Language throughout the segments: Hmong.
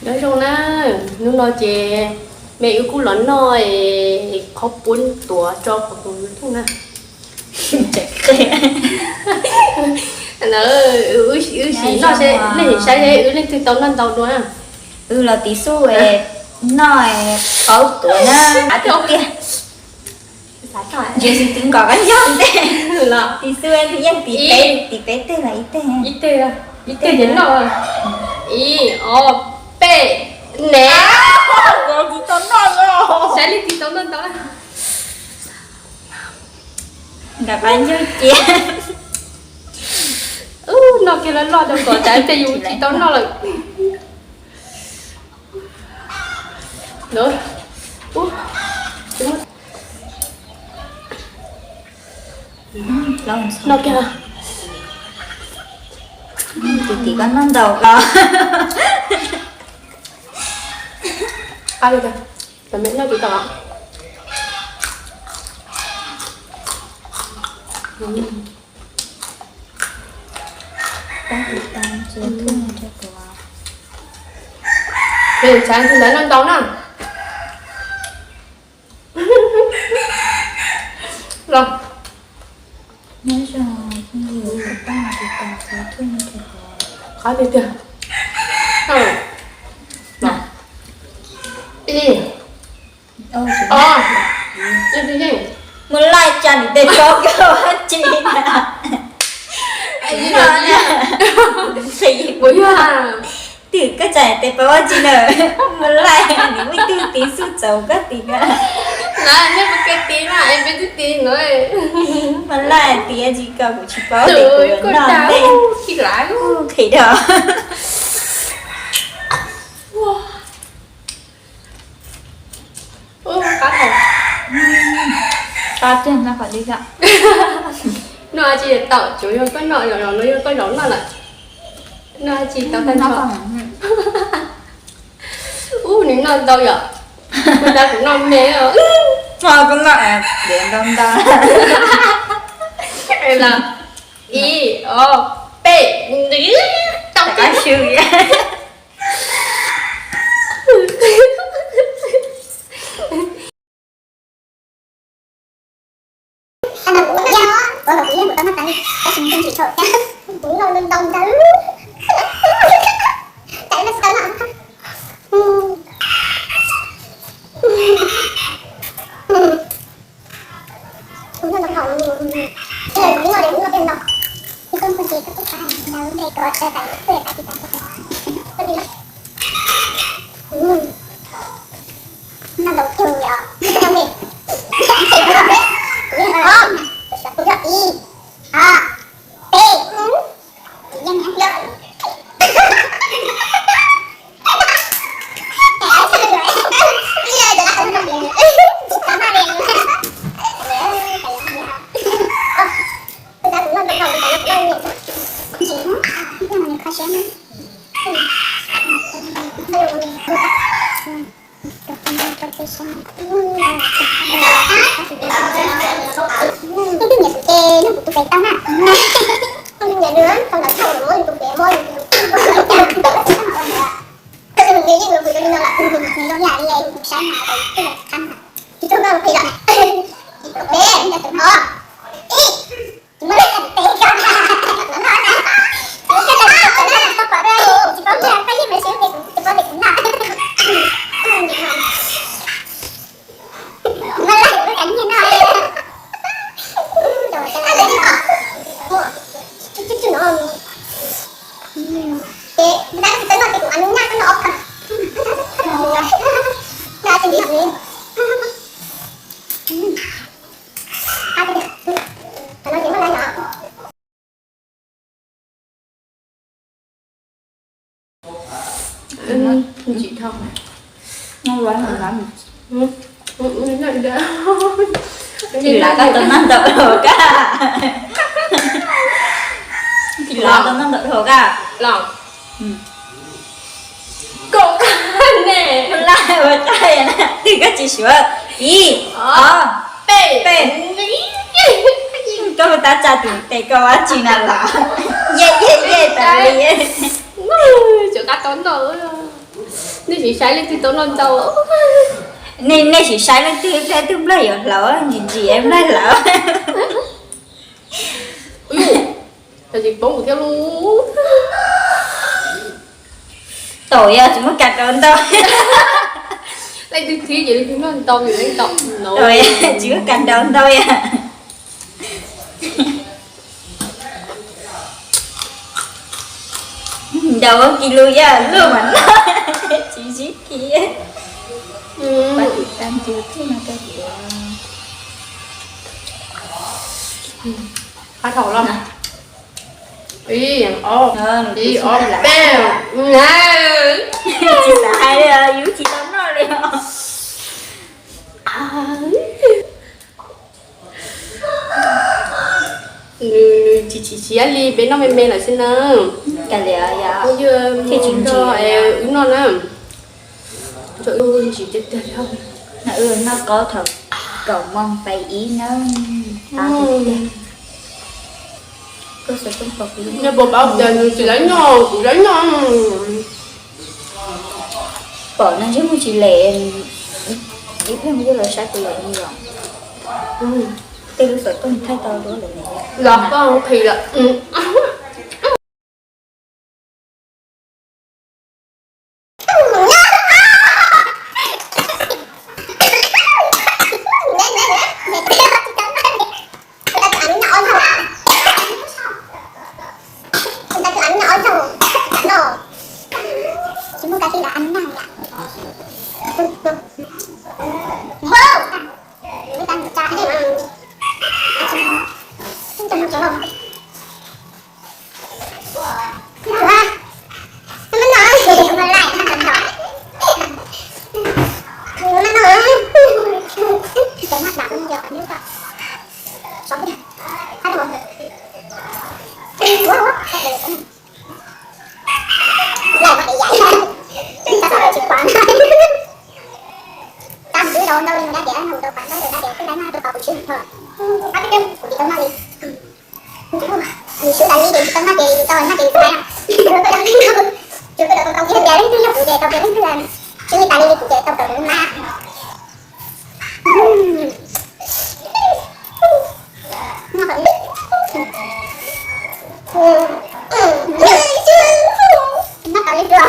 Nyob zoo na, hnub no ces me wb kuj los noj qhob pub tuav tso pov tus YouTube na. Wb sim noj, nej sim saib seb wb leej twg tau noj ntau dua na. Wb los tiv xub noj qhob tuav na, tiag tiag. Ntsia xwb twb nkaus qab ncaug ntej. Tiv xub yeej tiv peb, tiv peb teg los ib teg. Ib teg, ib teg ces noj. Ib, ob, peb, nev. Saib leej twg tau noj ntau. Nkaus qab ncaug cia. Noj kiag loj loj rau kom cas tej yus tsis tau noj lawm. Noj kiag. Tiv tiv koj noj ntau los. Qab li cas? Tam me noj tiv tau. Pab tiv tau ntsia tuaj rau kuv. Tshav ntsug ntawd noj ntau na. Los. Nyob zoo, pab tiv tau ntsia tuaj rau kuv. Qab tiag tiag. Ib, ob, ib tug yeej. Muaj laij tsa nws tej paub koj ua tsi na. Kuv yog twm koj tsa nws tej paub ua tsi na. Muaj laij nws muaj ib tug tiv xub txaus koj tiv na. Na nej puas ke tiv na es peb twb tiv no. Muaj laij tiv tsi koj kuv tsis paub tiv kuv noj ntej. Qhis dog. Qab tiag, noj qhov dib xwb. Noj tsis tau, tsuas yog koj noj, zaum no yog koj zaum noj lawm. Noj tsis tau tag nrho. Ub, nws noj ntau yom. Kuv tas kuv noj me os. Koj noj ntau ntau. Ib, ob, peb, tau qab swb. Tus twg nyiam kuv ces nug kuv tus pem tau na. Nyiam nws tau ntawd tau muab nws tus pem muab nws tus pem. Nws yeej los kuv li no lawm, nws zoo yam li kuv saib na, twb yog qhab na. Tsis tau noj qhis lawm. Tus pem, tus no. Ib, tsis muaj leej twg tes koj na. Tsis muaj leej twg tes koj na, koj pom dua, tsis paub tias koj yeej mus siab ces kuv tsis paub tias kuv noj. Muaj leej twg tes nyiam noj. Ces tab sis koj noj ces kuv nyaj koj noj ob kawg. Noj tsis noj li. Tsis thau. Tsis lav koj tau noj ntau dhau kab. Tsis lav tau noj ntau dhau kab. Los. Koj ne, laj ua tsaij na, twg koj tsis suav. Ib, ob, peb, peb. Koj hu tab tsa tim tes koj ua tsi na los. Yej yej yej tas li. Cov qab tau noj. Nej sim saib leej twg tau noj ntau. Nej, nej sim saib leej twg, leej twg nplaig yuav hlauv, ntsim ntsim nplaig hlauv. Tsis poob thiab lauj. Tau yog tsis muaj kas rau ntau. Leej twg thiab ces leej twg noj ntau, leej tau no. Tsis muaj kas rau ntau yog. Ntaus ua kis lus yog luaj mas noj, tsis sib kis. Pab tim tas ncw thiab no rau tias. Qab dhau los. Ib, ob, ib, ob, peb. Tsis xav hais li, yus tsis tau noj li os. Nws tsis tsis siab li, peb noj me me lawm xwb na. Thiaj tsis nrog wb noj na. Nrog wb ntsis tiag tiag li. Wb noj qaub thaum kaum moos pais ib na. Nws puas paub tias nws tsis laib noj, kuv laib noj. Pom no ntsej muag tsis lem, ib pliag muaj coj los saib kuv lawm no yom. Tej lub xov tooj thaij tau duab lawm ne. Los koj qhis lawm. Nws swb tas li ces tsis tau noj ces tsis tau noj ces tsis tau noj ces tsis tau noj. Tsuas koj dov tau tau kiag tias leej twg yog kuv ces tau kiag leej twg, swb tas li kuv ces tau tawm lub mab. Noj tau li dua.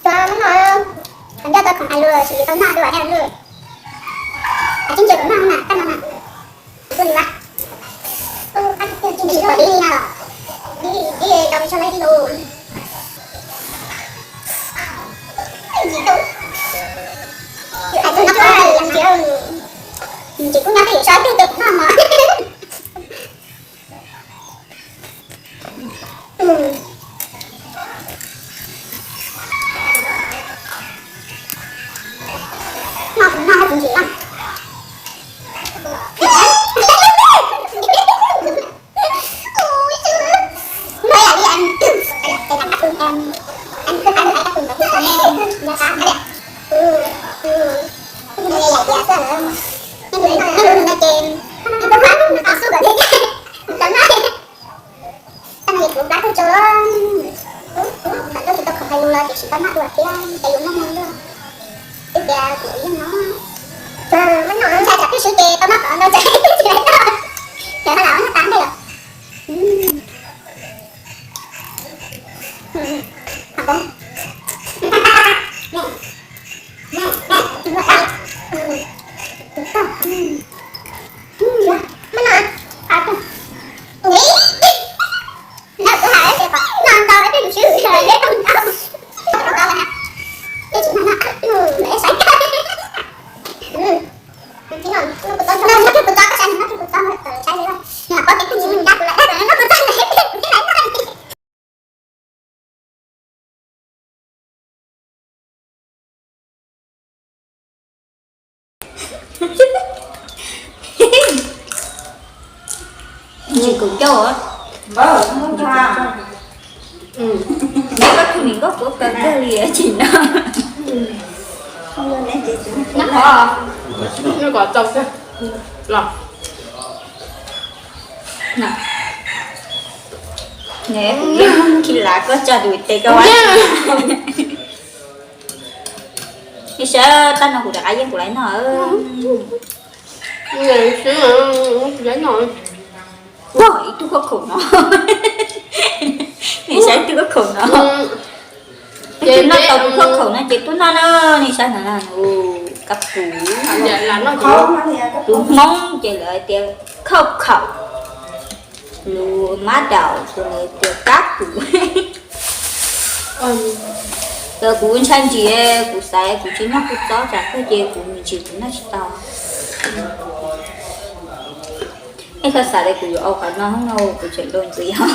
Tua mab no, qhov ncauj tau khoom hais lus sim li tau noj dua thiab lawm. Tsis ntsia kuv noj na, koj noj na. Kuv tuaj li vaj. Tsis pom dib li na los. Dib, dib tau li tshaj laib dib lus. Hais txog noj qab li ntsia, tsis kuj nyob twj ywm saib twg ces kuv noj mog. Noj kuv noj tsis ntsim na. Tau no ces kuv plab kawg tso, thaum twg tsis tau khoom hais lus los tiam sis tau noj dua thiab ces yus noj moo luaj. Twb tias kuv yeej no, ntshai tsam twb swb ces tau noj kom ntau tsam tsis laib noj, ces ho lam noj tas ntej lawm. Tsis kuv coj. Neb koj tus niam nkauj puav kawg kiag li tsis no. Neb kom tau los. Kuv yeej khi lav koj tsa tus tes koj ua. Nej saib, tab no kuv rov qab yeej kuv laiv noj. Ib tug khaub khaum no. Nej saib ib tug khaub khaum no. Ib tug noj tau tus khaub khaum no ces tuaj noj na. Nej saib no, kab pus. Tus Hmoob ces lawv tias khaub khaum, lus mab daum ces lawv tias kab pus. Kuv ntshai ntsis, kuv xav kuv tsis noj kua txob tsam kawg ces kuv me ntsis kuv noj tsis tau. Nej txhob xav tias kuv yuav ua qhov no no kuv tseem dua ntxiv os.